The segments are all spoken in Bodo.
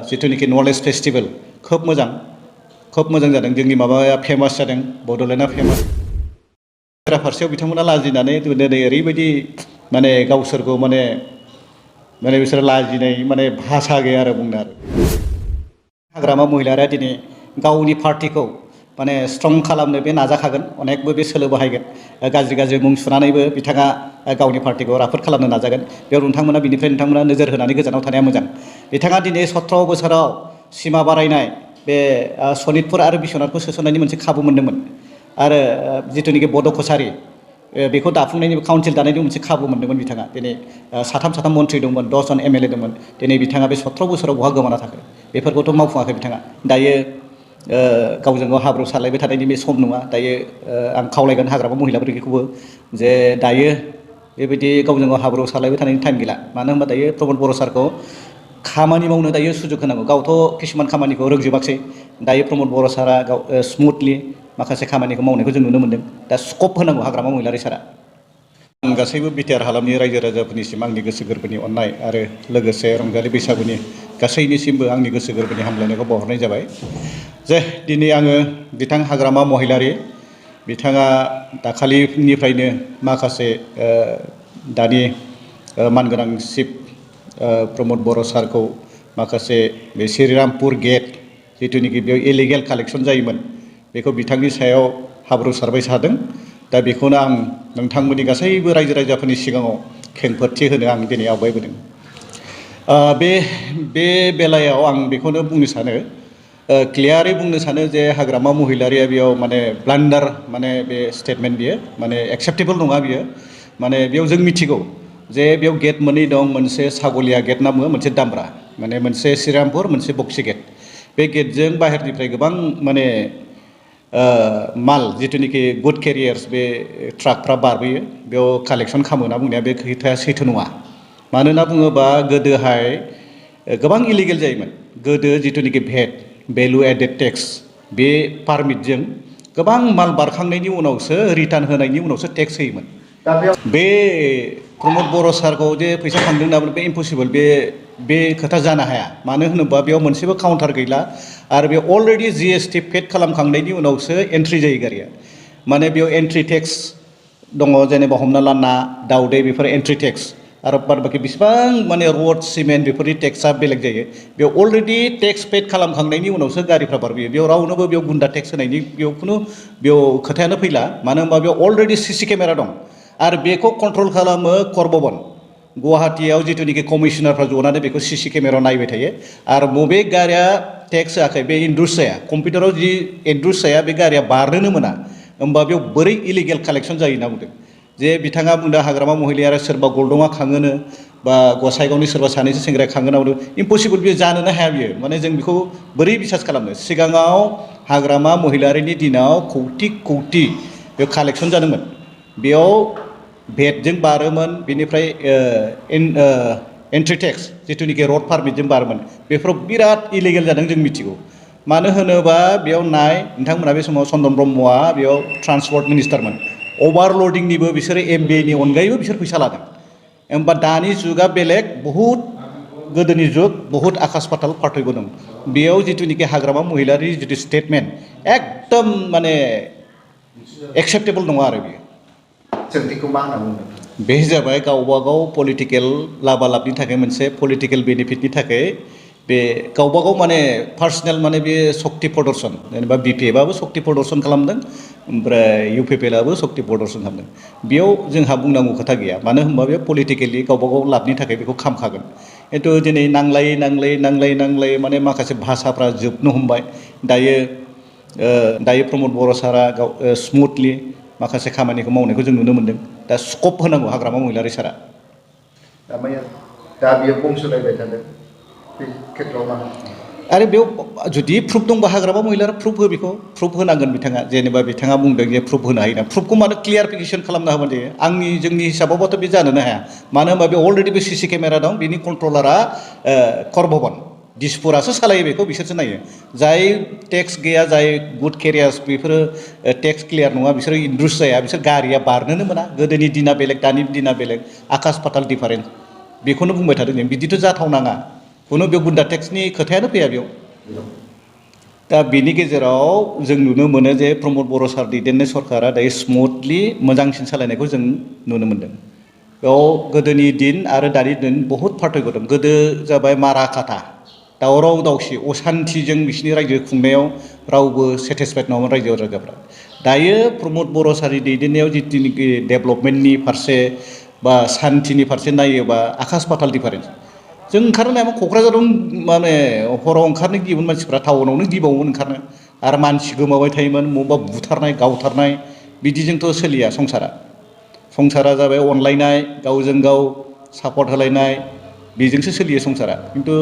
जिथुनिखि नलेज फेस्टिभेल खोब मोजां जादों जोंनि माबाया फेमास जादों बड'लेण्डआ फेमास फारसेयाव बिथांमोना लाजिनानै दिनै ओरैबायदि माने गावसोरखौ माने बिसोर लाजिनाय माने भाषा गैया आरो बुंनो हाग्रामा महिलारिया दिनै गावनि पार्टिखौ माने स्ट्रं खालामनो बे नाजाखागोन अनेकबो बे सोलो बाहायगोन गाज्रि मुं सुनानैबो बिथाङा गावनि पार्टिखौ राफोद खालामनो नाजागोन बेयाव नोंथांमोना नोजोर होनानै गोजानाव थानाया मोजां बिथाङा दिनै 17 बोसोराव सिमा बारायनाय बे सनितपुर आरो बिश्वनाथखौ सोसननायनि मोनसे खाबु मोन्दोंमोन आरो जिथुनिखि बड' कसारि बेखौ दाफुंनायनि काउन्सिल दानायनि मोनसे खाबु मोन्दोंमोन बिथाङा दिनै साथाम मन्थ्रि दंमोन 10 जन एमएलए दंमोन दिनै बिथाङा बे 17 बोसोराव बहा गोमाना थाखो बेफोरखौथ' मावफुङाखै बिथाङा दायो गावजों गाव हाब्रु सारलायबाय थानायनि बे सम नङा दायो आं खावलायगोन हाग्रामा महिलाफोरखौबो जे दायो बेबायदि गावजों गाव हाब्रु सारलायबाय थानायनि टाइम गैला मानो होनबा दायो प्रमद बर' सारखौ खामानि मावनो दायो सुजुग होनांगौ गावथ' किसुमान खामानिखौ रोंजोबाखसै दायो प्रमद बर' सारा गाव स्मुथलि माखासे खामानिखौ मावनायखौ जों नुनो मोन्दों दा स्कप होनांगौ हाग्रामा महिलारि सारा आं गासैबो बिटिआर हालामनि रायजो राजाफोरनिसिम आंनि गोसो गोरबोनि अननाय आरो लोगोसे रंजालि बैसागुनि गासैनिसिमबो आंनि गोसो गोरबोनि हामलायनायखौ बावहरनाय जाबाय जे दिनै आङो बिथां हाग्रामा महिलारि बिथाङा दाखालिनिफ्रायनो माखासे दानि मानगोनां चिफ प्रमद बर' सारखौ माखासे बे श्रीरामपुर गेट जिथुनिखि बेयाव इलिगेल कालेक्सन जायोमोन बेखौ बिथांनि सायाव हाब्रु सारबाय थादों दा बेखौनो आं नोंथांमोननि गासैबो रायजो राजाफोरनि सिगाङाव खेंफोरथि होनो आं दिनै आवगायबोदों बे बेलायाव आं बेखौनो बुंनो सानो क्लियारै बुंनो सानो जे हाग्रामा महिलारिया बेयाव माने ब्लान्डार माने बे स्टेटमेन्ट बियो माने एक्सेप्टेबल नङा बियो माने बेयाव जों मिथिगौ जे बेयाव गेट मोननै दं मोनसे सागलिया गेट होनना बुङो मोनसे दामब्रा माने मोनसे श्रीरामपुर मोनसे बक्सि गेट बे गेटजों बाहेरनिफ्राय गोबां माने माल जिथुनिखि गुड केरियार्स बे ट्राकफ्रा बारबोयो बेयाव कालेक्सन खालामो होनना बुंनाया बे खोथाया सैथो नङा मानो होनना बुङोबा गोदोहाय गोबां इलिगेल जायोमोन गोदो जिथुनिखि भेट भेलु एडेड टेक्स बे पारमिटजों गोबां माल बारखांनायनि उनावसो रिटार्न होनायनि उनावसो टेक्स होयोमोन बे प्रमद बर' सारखौ जे फैसा खांदों होनना बे इम्पसिबल बे खोथा जानो हाया मानो होनोबा बेयाव मोनसेबो काउन्टार गैला आरो बे अलरेडि जिएसटि पेड खालामखांनायनि उनावसो एन्ट्रि जायो गारिया माने बेयाव एन्ट्रि टेक्स दङ जेनेबा हमना ला ना दाउदै बेफोर एन्ट्रि टेक्स आरो बाद बाखि बेसेबां माने रड सिमेन्ट बेफोरनि टेक्सआ बेलेग जायो बेयाव अलरेडि टेक्स पेड खालामखांनायनि उनावसो गारिफ्रा बारबोयो बेयाव रावनोबो बेयाव गुन्दा टेक्स होनायनि बेयाव खोथायानो फैला मानो होनबा बेयाव अलरेडि सिसि केमेरा दं आरो बेखौ कन्ट्रल खालामो करभबन गुवाहाटीयाव जिथुनिखि कमिसनारफ्रा जनानै बेखौ सिसि केमेरायाव नायबाय थायो आरो बबे गारिया टेक्स होआखै बे इन्ड्रुस जाया कम्पिउटाराव जि इन्ड्रुस जाया बे गारिया बारनोनो मोना होमबा बेयाव बोरै इलिगेल कालेक्सन जायो होनना बुंदों जे बिथाङा बुंदों हाग्रामा महिलारिया सोरबा गलदङा खाङोनो बा गसाइगावनि सोरबा सानैसो सेंग्राया खाङोना बुंदों इम्पसिबल बियो जानोनो हाया बियो माने जों बेखौ बोरै बिसास खालामनो सिगाङाव हाग्रामा महिलारिनि दिनाव कौटि बे कालेक्सन जादोंमोन बेयाव भेटजों बारोमोन बेनिफ्राय एन्ट्रि टेक्स जिथुनिखि रड पारमिटजों बारोमोन बेफोराव बिराद इलिगेल जादों जों मिथिगौ मानो होनोबा बेयाव नोंथांमोना बे समाव चन्दन ब्रह्मआ बेयाव ट्रान्सपर्ट मिनिस्टारमोन अभारलडिंनिबो बिसोरो एमबिएनि अनगायैबो बिसोर फैसा लादों होमबा दानि जुगा बेलेग बहुद गोदोनि जुग बहुद आकाश पाताल पार्थक्य दं बेयाव जिथुनिखि हाग्रामा महिलारि जिथु स्टेटमेन्ट एकदम माने एक्सेप्टेबल नङा आरो बेयो सोंथिखौ मा होनना बुंदों बे जाबाय गावबागाव पलिटिकेल लाबालाबनि थाखाय मोनसे पलिटिकेल बेनिफिटनि थाखाय बे गावबागाव माने पार्सनेल माने बे सक्ति प्रदर्शन जेनेबा बिपिएफआबो सक्ति प्रदर्शन खालामदों ओमफ्राय इउपिपिएलआबो सक्ति प्रदर्शन खालामदों बेयाव जोंहा बुंनांगौ खोथा गैया मानो होनबा बे पलिटिकेलि गावबागाव लाबनि थाखाय बेखौ खामखागोन खिन्थु दिनै नांलायै माने माखासे भाषाफ्रा जोबनो हमबाय दायो प्रमद बर' सारा गाव स्मुथलि माखासे खामानिखौ मावनायखौ जों नुनो मोन्दों दा स्कप होनांगौ हाग्रामा महिलारि सारा दा बेयो बुंसोलायबाय थादों बे खेथ्रआव मा आरो बेयाव जुदि प्रुफ दंबा हाग्रामा महिलारिया प्रुफ हो बेखौ प्रुफ होनांगोन बिथाङा जेनेबा बिथाङा बुंदों जे प्रुफ होनो हायो ना प्रुफखौ मानो क्लियारिफिकेसन खालामना होबानो जायो जोंनि हिसाबावबाथ' बे जानोनो हाया मानो होनबा बे अलरेडि बे सिसि केमेरा दं बिनि कन्ट्रलारा करभबन दिसपुरासो सालायो बेखौ बिसोरसो नायो जाय टेक्स गैया जाय गुड केरियार्स बेफोरो टेक्स क्लियार नङा बिसोरो इन्ड्रुस जाया बिसोर गारिया बारनोनो मोना गोदोनि दिना बेलेग दानि दिना बेलेग आकाश पाताल डिफारेन्स बेखौनो बुंबाय थादों जों बिदिथ' जाथावनाङा खुनु बेयाव गुन्डा टेक्सनि खोथायानो फैया बेयाव दा बेनि गेजेराव जों नुनो मोनो जे प्रमद बर' सार दैदेननाय सरकारा दायो स्मुथलि मोजांसिन सालायनायखौ जों नुनो मोन्दों बेयाव गोदोनि दिन आरो दानि दिन बहुद पार्थक्य दं गोदो जाबाय मारा काटा दावराव दावसि असान्थिजों बिसिनि रायजो खुंनायाव रावबो सेटिसफाइड नङामोन रायजो राजाफ्रा दायो प्रमद बर' सारनि दैदेननायाव जिथुनिखि डेभेलपमेन्टनि फारसे बा सान्थिनि फारसे नायोबा आकाश पाताल डिफारेन्स जों ओंखारनो हायामोन क'क्राझाराव माने हराव ओंखारनो गियोमोन मानसिफ्रा टाउनावनो गिबावोमोन ओंखारनो आरो मानसि गोमाबाय थायोमोन बबेबा बुथारनाय गावथारनाय बिदिजोंथ' सोलिया संसारा जाबाय अनलायनाय गावजों गाव सापर्ट होलायनाय बेजोंसो सोलियो संसारा खिन्थु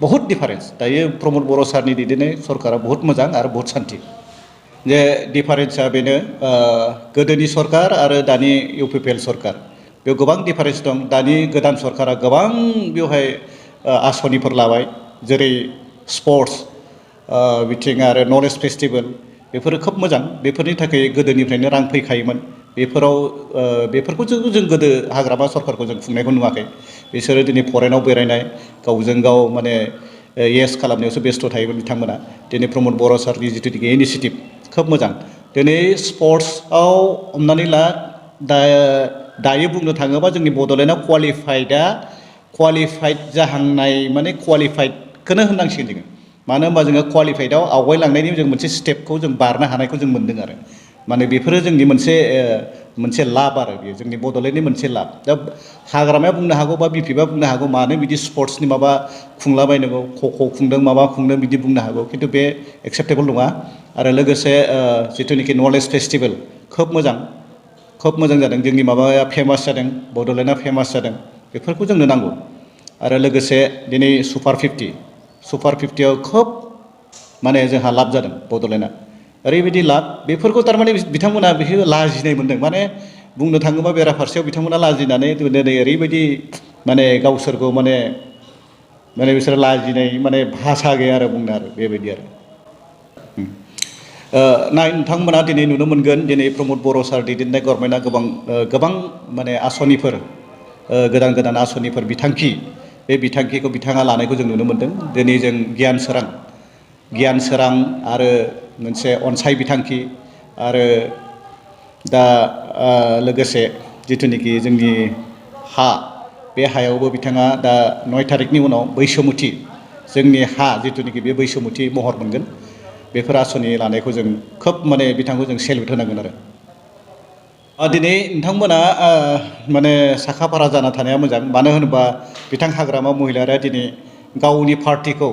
बहुत डिफारेन्स दायो प्रमद बर' सारनि दैदेननाय सरकारा बहुत मोजां आरो बहुत सान्थि जे डिफारेन्सा बेनो गोदोनि सरकार आरो दानि इउपिपिएल सरकार बेयाव गोबां डिफारेन्स दं दानि गोदान सरकारा गोबां बेवहाय आसनिफोर लाबाय जेरै स्पर्ट्स बिथिं आरो नलेज फेस्टिभेल बेफोरो खोब मोजां बेफोरनि थाखाय गोदोनिफ्रायनो रां फैखायोमोन बेफोरखौ जों गोदो हाग्रामा सरकारखौ जों खुंनायखौ नुवाखै बिसोरो दिनै फरेनाव बेरायनाय गावजों गाव माने येस खालामनायावसो बेस्थ' थायोमोन बिथांमोना दिनै प्रमद बर' सारनि जिथुनिखि इनिसियेटिभ खोब मोजां दिनै स्पर्ट्सआव हमनानै ला दायो बुंनो थाङोबा जोंनि बड'लेण्डआव क्वालिफाइड जाहांनाय माने क्वालिफाइडखौनो होननांसिगोन जोङो मानो होनबा जोङो क्वालिफाइडआव आवगायलांनायनि जों मोनसे स्टेपखौ जों बारनो हानायखौ जों मोन्दों आरो माने बेफोरो जोंनि मोनसे लाब आरो बेयो जोंनि बड'लेण्डनि मोनसे लाब दा हाग्रामाया बुंनो हागौ बा बिपिएफआ बुंनो हागौ मानो बिदि स्पर्ट्सनि माबा खुंलाबायनांगौ खख' खुंदों माबा खुंदों बिदि बुंनो हागौ खिन्थु बे एक्सेप्टेबल नङा आरो लोगोसे जिथुनिखि नलेज फेस्टिभेल खोब मोजां जादों जोंनि माबाया फेमास जादों बड'लेण्डआ फेमास जादों बेफोरखौ जोंनो नांगौ आरो लोगोसे दिनै सुपार 50आव खोब माने जोंहा लाब जादों बड'लेण्डआ ओरैबायदि लाब बेफोरखौ थारमाने बिथांमोना बेखौ लाजिनाय मोन्दों माने बुंनो थाङोबा बेराफारसेयाव बिथांमोना लाजिनानै दिनै ओरैबायदि माने गावसोरखौ माने बिसोर लाजिनाय माने भाषा गैया आरो बुंनो आरो बेबायदि आरो नोंथांमोना दिनै नुनो मोनगोन दिनै प्रमद बर' सार दैदेननाय गभर्नमेन्टआ गोबां माने आसनिफोर गोदान आसनिफोर बिथांखि बे बिथांखिखौ बिथाङा लानायखौ जों नुनो मोन्दों दिनै जों गियान सोरां आरो मोनसे अनसाय बिथांखि आरो दा लोगोसे जिथुनिखि जोंनि बे हायावबो बिथाङा दा 9 थारिखनि उनाव बैसोमुथि जोंनि जिथुनिखि बे बैसोमुथि महर मोनगोन बेफोर आसनि लानायखौ जों खोब माने बिथांखौ जों सेलुट होनांगोन आरो दिनै नोंथांमोना माने साखाफारा जाना थानाया मोजां मानो होनोबा बिथां हाग्रामा महिलारिया दिनै गावनि पार्टिखौ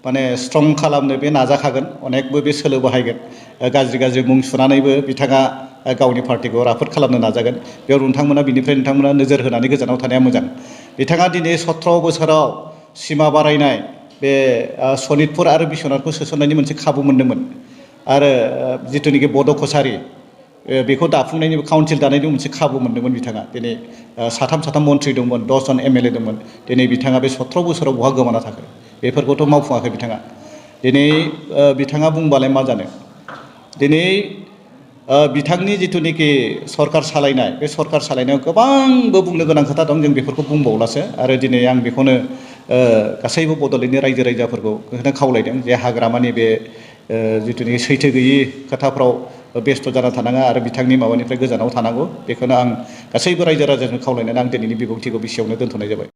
माने स्ट्रं खालामनो बे नाजाखागोन अनेकबो बे सोलो बाहायगोन गाज्रि मुं सुनानैबो बिथाङा गावनि पार्टिखौ राफोद खालामनो नाजागोन बेयाव नोंथांमोना नोजोर होनानै गोजानाव थानाया मोजां बिथाङा दिनै 17 बोसोराव सिमा बारायनाय बे सनितपुर आरो बिश्वनाथखौ सोसननायनि मोनसे खाबु मोन्दोंमोन आरो जिथुनिखि बड' कसारि बेखौ दाफुंनायनि काउन्सिल दानायनि मोनसे खाबु मोन्दोंमोन बिथाङा दिनै साथाम मन्थ्रि दंमोन 10 जन एमएलए दंमोन दिनै बिथाङा बे 17 बोसोराव बहा गोमाना थाखो बेफोरखौथ' मावफुङाखै बिथाङा दिनै बिथाङा बुंबालाय मा जानो दिनै बिथांनि जिथुनिखि सरकार सालायनाय बे सरकार सालायनायाव गोबांबो बुंनो गोनां खोथा दं जों बेफोरखौ बुंबावलासो आरो दिनै आं बेखौनो गासैबो बड'लेण्डनि रायजो राजाफोरखौ खावलायदों जे हाग्रामानि बे जिथुनिखि सैथो गैयि खोथाफ्राव बेस्थ' जाना थानाङा आरो बिथांनि माबानिफ्राय गोजानाव थानांगौ बेखौनो आं गासैबो रायजो राजानो खावलायनानै आं दिनैनि बिबुंथिखौ बेसेयावनो दोनथ'नाय जाबाय।